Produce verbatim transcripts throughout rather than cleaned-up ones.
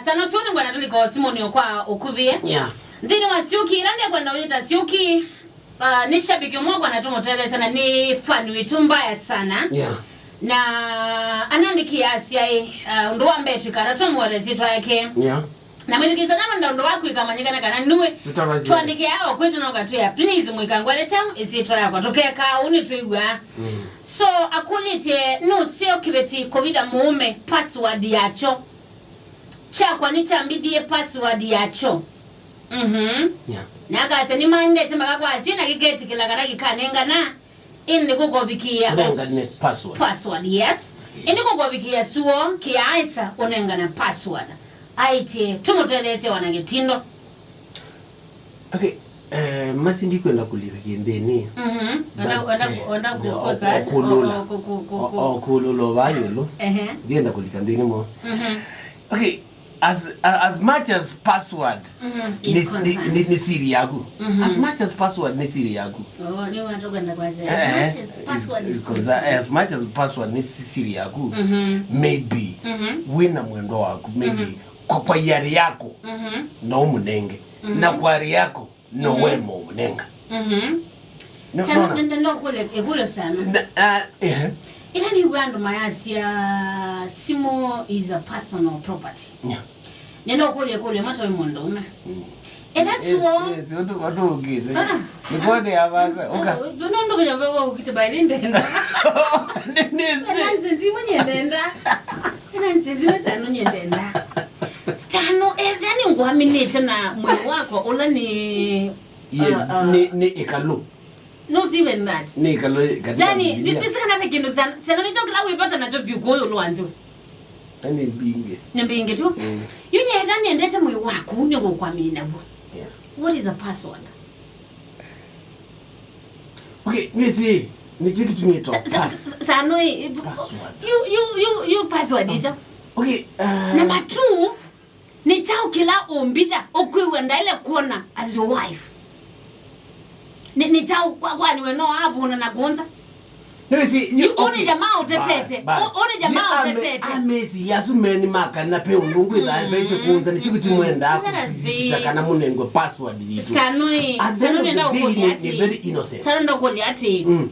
Sana ũsu nĩngwenda tũlika o simũnĩ o kwa ũkuvĩ. Yeah. Nthĩnĩ wa Syũki, ĩla nĩkwenda ũyĩta Syũki, uh, nĩ shabiki ũmwe ũkwenda tũmũtetheesya na nĩ fan witũ mbaya sana. Yeah. Na anandĩkĩa asyaĩ, uh, ũndũ wa mbee twĩkala tũmũweta ĩsyĩtwa yake. Yeah. Na mwĩthukĩĩsya nĩwenda ũndũ wa kwĩka manyĩkana kana nue. Tũtavasye. Twandĩkĩa o kwĩtũ na ũkatwĩa, please mwĩka ngwete kyaũ ĩsyĩtwa yakwa. Tũkekaa ũu nĩtwĩw'aa. Mm. So, akũlĩtye nũseo kĩveti kũvitha mũũme password yakyo. Kyakwa nĩkyambithie password yakyo. Mhm. Yeah. Na akasya nĩmaendete mpaka kwa asyai na kĩketĩkĩla kana kĩkanengana. Ĩndĩ kũkovikĩa. Ũnengane password. Password, yes. Okay. Ĩndĩ kũkovikĩa suo kĩaaĩsa ũnengane password. Aĩtye, tũmũtetheesye wana kĩtindo. Okay, eh, masi ndikwenda kũlika kĩndĩnĩ. Mhm. But, eh, o- o- o- kũlũla. O- o- kũ- kũ- kũ- O- o- kũlũla o vaa ĩũlũ. Ehe. Ndienda kũlika nthĩnĩ mo. Mhm. Okay, as, a- as much as password Mhm. Is nĩ- nĩ- concerned. Nĩ- nĩ siri yaku. Mhm. As much as password nĩ siri yaku. Oh, nĩ watu kwenda kwa zee. Eh, As much as is- password is is concer- concerned. As much as password nĩ si- siri yaku. Mhm. Maybe Mhm. Wĩna mwendwa waku, maybe Mhm. kwa, kwa hiari yako Mhm. no ũmũnenge. Mhm. Na kwa hiari yako no Mhm. Wemo ũmũnenga. Mhm. No, sana no, no. Nenda ndokule ĩvulo sana. Na, ah, ehe. Ĩla nĩw'a andũ mayasya simũ is a personal property. Yeah. Nenda ũkũlya kũlya mata wĩ mũndũũme. Mm. Ĩla suo. Yes, watu watu ungite. Ah. Nikone ya basa. Uka. Ndio ndo kwenye baba ukite by the end. Nisi. Nonsense mwenye nenda. Ĩla nzĩzĩwe Stano nyendenda. Stano, ethĩa nĩngũaminĩte na mwĩĩ wakwa ũla nĩ, yeah, uh, uh, nĩ, nĩ ĩkalũ. Not even that. Nĩ ĩkalũ katĩ yani, ya Biblia. Ndi- ndisikana ve kĩndũ Stano, Stano nĩkyo kĩla wĩvata nakyo vyũ kũũ ĩũlũ wa nzĩ. Nĩ mbingĩ. Nĩ mbingĩ tu. Mm. Yu nĩ ethĩa nĩendete mwĩĩ waku, nĩngũkwamini naw'o. Yeah. What is a password? Okay, nĩsĩ, nĩkyo kĩtumi ĩtwa Sa- sa- pass. Sa- Sano ĩ, ĩ, Password. You, you, you, you password ĩkyo. Okay, uh, number two, nĩ kyaũ kĩla ũmbitha ũkwĩw'a ndaĩle kuona as your wife? Nĩ, nĩ kyaũ kwa, kwani we no avũna na kũnza? Nĩwĩsĩ, yu, yu, ũnĩ okay. Jamaa ũtetete. Bas, bas. Ũ-, ũnĩ jamaa yu ame-, ũtetete. Amesi yasu meni makana pe ũndũ ngwĩthaa, mm, pe ise kũnza, nĩkyo kĩtumi mwendaa kũsisitiza kana mũnengwe password yitũ. Sano ĩ, at the end of the day, nĩ, nĩ very innocent. Sano ndokũlya atĩ, mm,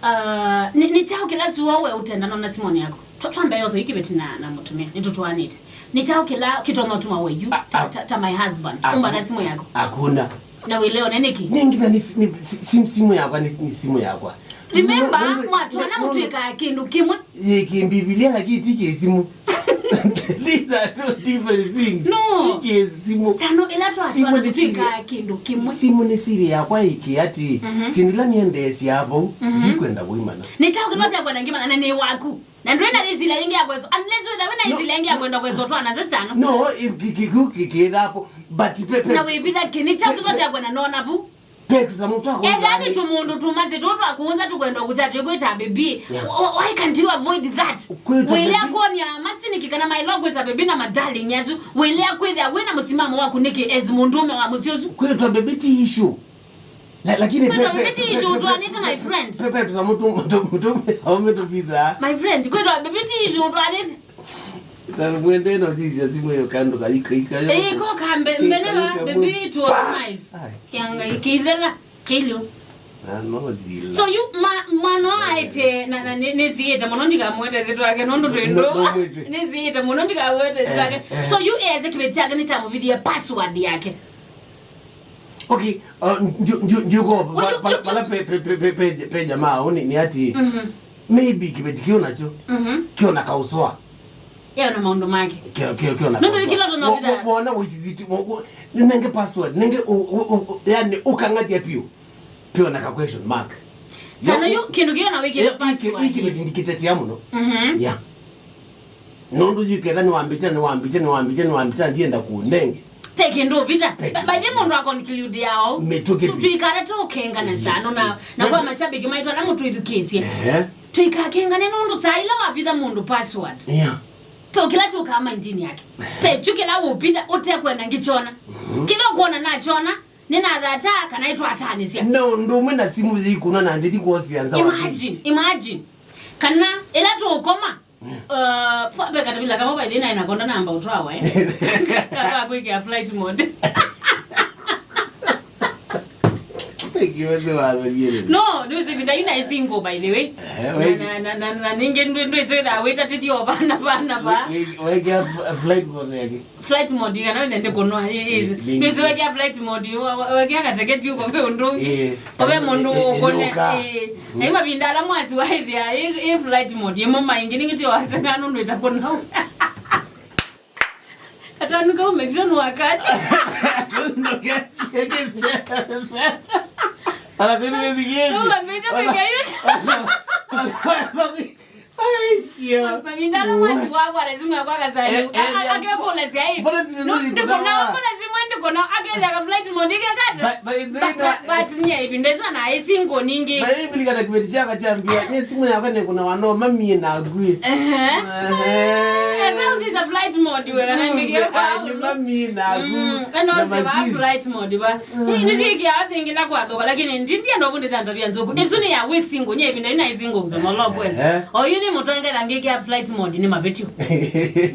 uh, nĩ, nĩ kyaũ kĩla suo we ũtenda nona simoni yako? Twa-, twambe yoso ikiveti na, na mũtumĩa, nĩtũtwaanĩte. Nĩ kyaũ kĩla kĩtonya ũtuma we yu, a-, ta, a-, ta, ta my husband, aku-, ũmbata simũ yako? Hakuna. Na wĩleona nĩkĩ? Nĩ nginya nĩ si-, nĩ si-, sim-, simũ yakwa nĩ, nĩ simũ yakwa. Remember, no, no, mwatwana no, no, mũtwĩkaa kĩndũ kĩmwe. Yĩ kĩ Mbivilia na kĩ ti kĩ simũ. These are two different things. No. Ti kĩ simũ. Sano ĩla twatwana mũtwĩkaa kĩndũ kĩmwe. Simũ nĩ siri yakwa ĩkĩ atĩ, mhm, syĩndũ ila nĩendeesya vau, mhm, ndikwenda kũimana. Nĩ kyaũ kĩla ũtekwenda ngĩmana na nĩ waku? Na ndwĩ na yĩsila yĩngĩ ya kwesa, unless wĩtha wĩ na yĩsila yĩngĩ ya kwenda kwesa ũtwana nze Sano. No, kĩu kĩkĩthapo, but pe, pe, na wĩvitha kĩnĩ kyaku kĩla ũtekwenda nona vu. Pe tũsamũ twa kũnza. Ethĩa nĩ tũmũndũ tũmasĩ tũũ twa kũnza tũkwenda kũkya twĩkwĩta baby. Yeah. Wh-, wh-, why can't you avoid that? Kwĩta wĩlea baby. Kwonĩa masiniki kana maĩla kwĩta baby na madarling asu. Wĩlea kwĩthĩa wĩ na mũsimamo waku nĩkĩ as mũndũũme wa mũsyĩ ũsu? Kwĩtwa baby ti issue. La-, lakini kwĩtwa baby ti issue, ũtwanĩte, my friend. Pe, pe, tũsamũ tũ, tũ, tũ, aume tũvithaa. My friend, kwĩtwa baby ti issue, ũtwanĩte. Tano mwende no sisi ya simu hiyo kando kaika, ika, ika. Eh, ko kambe, mbene ba, baby, it was nice. Ai. Yanga, ikithela, kĩlyo. Ah, no, zila. So you, ma-, mwana aete, na, na, nĩ, nĩsiĩte mũno ndikamwete ĩsyĩtwa yake, nũndũ twĩ ndũ. No, no, mwĩsĩ. Nĩsiĩte mũno ndikamwete ĩsyĩtwa yake. Eh, eh. So you eze kĩveti kyake nĩkyamũvithie password yake. Okay, uh, ndio, ndio, ndio kwa, well, you, you, pala pe, pe, pe, pe, pe, pe jamaa, oni, ni ati, mhm, maybe kĩveti kĩu nakyo, mhm, kĩona kaũsoa. Yona maũndũ make. Kĩo, kĩo, kĩona kaũsoa. Nũndũ kĩla tũnyovitha. Wona wĩsisiti, nenge password, nenge, u, u, u, yani, ũkang'athya piũ. Piũ na ka question mark. Sano yu, kĩndũ kĩyo na wĩkĩte password. Iki, iki, iki, iki, iki, mũno. Mhm. Yeah. Nũndũ yu ketha nĩwambĩte, nĩwambĩte, nĩwambĩte, nĩwambĩte, ndienda kũnenge. Pe kĩndũ ũvitha. Pe kĩndũ. By the way, mũndũ akonclude yao. Mĩtũkĩ. Tu-, twĩkale tũkengane Sano na, na kwa mashabiki maitũ ala mũtwĩthukĩĩsye. Ehe. Twĩkakengane nũndũ saa ila wavitha mũndũ password. Yeah. Pe kĩla kyũkaa mindini yake. Ehe. Pe kyu kĩla ũvitha ũtekwenda ngĩkyona. Mhm. Kĩla ũkwona nakyona, nĩnathata kana ĩtwatanĩsya. Na ũndũ ũmwe na simũ yĩikũnwa na ndithi kuosia nza wa. Imagine, imagine. Kana ĩla tũũkoma, Uh, pa- pe katavila kamwe by the way naĩ nako ndanamba ũtwawa, eh. Kaka kwĩkĩa flight mode. Kiweze wathagire. No, nĩwĩsĩ ĩvinda yu naĩ single by the way. Eh, na, weki- na, na, na, na ningĩ ndwĩ- ndwĩsĩ wĩthaa wĩtatĩthya o vana vana va. We- we- wekĩa f- flight mode yake. Flight mode kana wĩthe ndĩkũnwa, eh, eh. Nĩ- nĩ- Nĩwĩsĩ wekĩa flight mode, wa- wa- wekĩa kateketi ũko ve ũndũ ũngĩ. Eh. Ove mũndũ Eh, eh, ũkũne, yoka. Eh. Mm. Na ĩ mavinda ala mwasi waĩthĩa ĩ- ĩ flight mode ĩmo maingĩ nĩngĩ tio waseng'ana nũndũ ĩtakũnau. Katanu kau make sure nĩ wakati. Anasema hivi gezi. Ndio, amesema peke yake. Ai, yeah. Mavinda ala mwasi wakwa lazima kwa kasani. Eh, eh, yeah. Akekũlasya ĩ. Mbona zimemaliza ndĩkũnao, mbona zimwe ndĩkũnao, akethĩa ka flight mode ikekata. But, but, but, but nye ĩvinda ĩsu naĩ single ningĩ. But ĩvilikana kĩveti kyaka kyambia, nye simu yakwa nĩkũnawa no mami na ngui. Ehe. Ehe. Esa usisa flight mode we, kana mbige kwa. Mami na ngui. Mm, eno na ziva mazizi. Flight mode ba. Nĩ- nĩsiĩkĩaa singĩ na kwathoka, lakini ndi- ndienda ũvundĩsya ndavia nzũku. Ĩsu nĩ ya wĩ single, nye ĩvinda yu naĩ single kusema ũla kweli. Eh. Oyu nĩ mũtwengela ngĩkĩa flight mode nĩ mavĩtyo.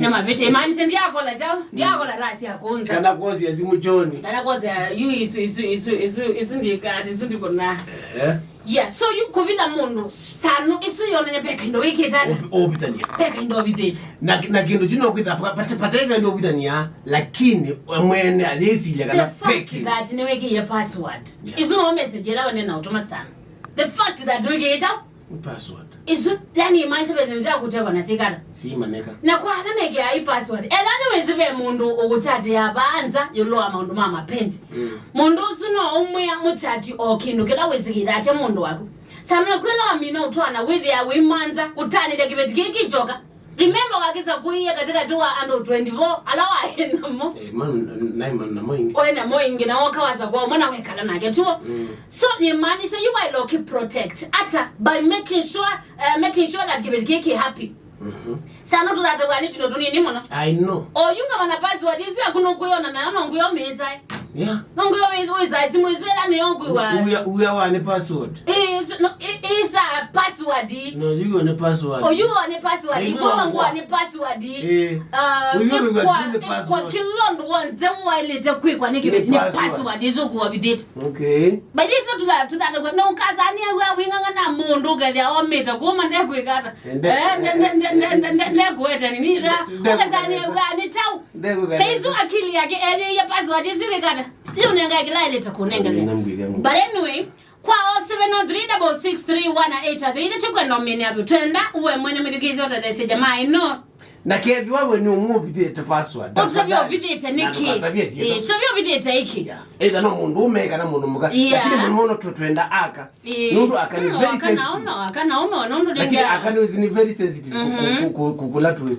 Nĩ mavĩtyo. Imaanisha ndiakola chao, ndiakola rasi ya kũnza. Kana kosi ya simu choni. Kana kosi ya yu isu, isu, isu, isu, isu ndikati, isu ndikona. Eh. Yeah, so yu kũvitha mũndũ sano ĩsu yonanya peka indo wĩkĩte ata? Ũbi- ũbithania. Peka indo ũvithĩte. Na, na kĩndũ kyu no kwĩtha pa- pate- pateka indo ũbithania, lakini mwene ayĩsilya kana peki. The fact that nĩwĩkĩie password. Yeah. Ĩsu no message ĩla wene na ũtũma sano. The fact that nĩwĩkĩie chao? Password. Ĩsu, yani, imaanisha pesa nzĩa kũtewa na sikara. Simaneka. Na kwa ana mekĩaa i password. Ela nĩwĩsĩ ve mũndũ ũkũchatĩa va nza ĩũlũ wa maũndũ ma mapenzi. Mm. Mũndũ ũsu no ũmwĩa mũchati o kĩndũ kĩla wĩsĩkĩte atĩ mũndũ waku. Sana kwĩla wamina ũtwana wĩthĩa wĩmanza kũtanĩthya kĩveti kĩĩ kĩkyoka. Remember wakĩsa kũie katikati wa andũ twenty-four ala waĩ namo. Eh, man, naĩ man namo ingĩ. Waĩ namo ingĩ na woka wasa kwa mwana wekala nake tuo. Mm. So imaanisha you while ũkĩ protect ata by making sure, uh, making sure that kĩveti kĩĩ kĩ happy. Mhm. Sana tũthataw'a nĩ tũno tũnini mũno. I know. Oyu ngavana password isu yaku nũkwĩona nayo no ngwĩo mĩĩsae. Yeah. No ngwĩo wĩsae simu isu ĩla nĩyo ngwĩwa. Uya uya wa nĩ password. Is no i- is a password. No, you on the password. Oyu one password. Oyu ikwa one ngwa password. Nĩ password. Eh. Ah, oyu ikwa- ikwa kĩla ũndũ w'onthe waĩlĩte kwĩkwa nĩ kĩveti nĩ password. Nĩ password isu kuwa vithĩte. Okay. But ĩtũ tũtha- tũthataw'a na ũkasania wĩa wĩng'ang'a na mũndũ ũkethĩa omĩte kuma ndekwĩka ata. Nde- Eh, nde- nde- nde- nde- nde- nde- ndekuete nini ira. Nde- Ũkasania wĩa nĩ chau. Ndekuka- Saizu akili yake ethĩie password isu wĩkata. Yu nenga kĩla ĩlĩte kũnengele. Nina mbwĩka mũndũ. But anyway, kwa oh seven oh three double six three one eight three nĩ tũkwenda ũmĩnĩa vyũ. Twenda uwe mwene mũthikĩsya ũtetheesye jamaa ĩno. Na kethĩwa we nĩ ũmwe ũvithĩte password. Ũtavya ũvithĩte nĩkĩ? Ũtavya syĩtwa. Eh, ũtavya ũvithĩte ĩkĩ? Yeah. Either no mũndũ ũme kana mũndũ mũka. Yeah. Lakini mũno mũno tũ- twenda aka. Eh. Nũndũ aka nĩ very sensitive. Nũndũ aka nao no, aka nao no, nũndũ lakini aka nĩ very sensitive ku- ku- ku- ku- kũkũla twĩ.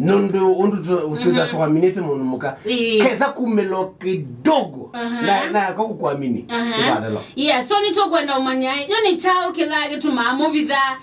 Nũndũ ũndũ tũ- tũ- twaminĩte mũndũ mũka. Eh. Kesa kumĩlo kidogo. Aha. Na na kwa kukuamini. Aha. Nĩ wathela. Yeah, so nĩ tũkwenda ũmanya, yo nĩ chao kĩla gĩtumaa mũvitha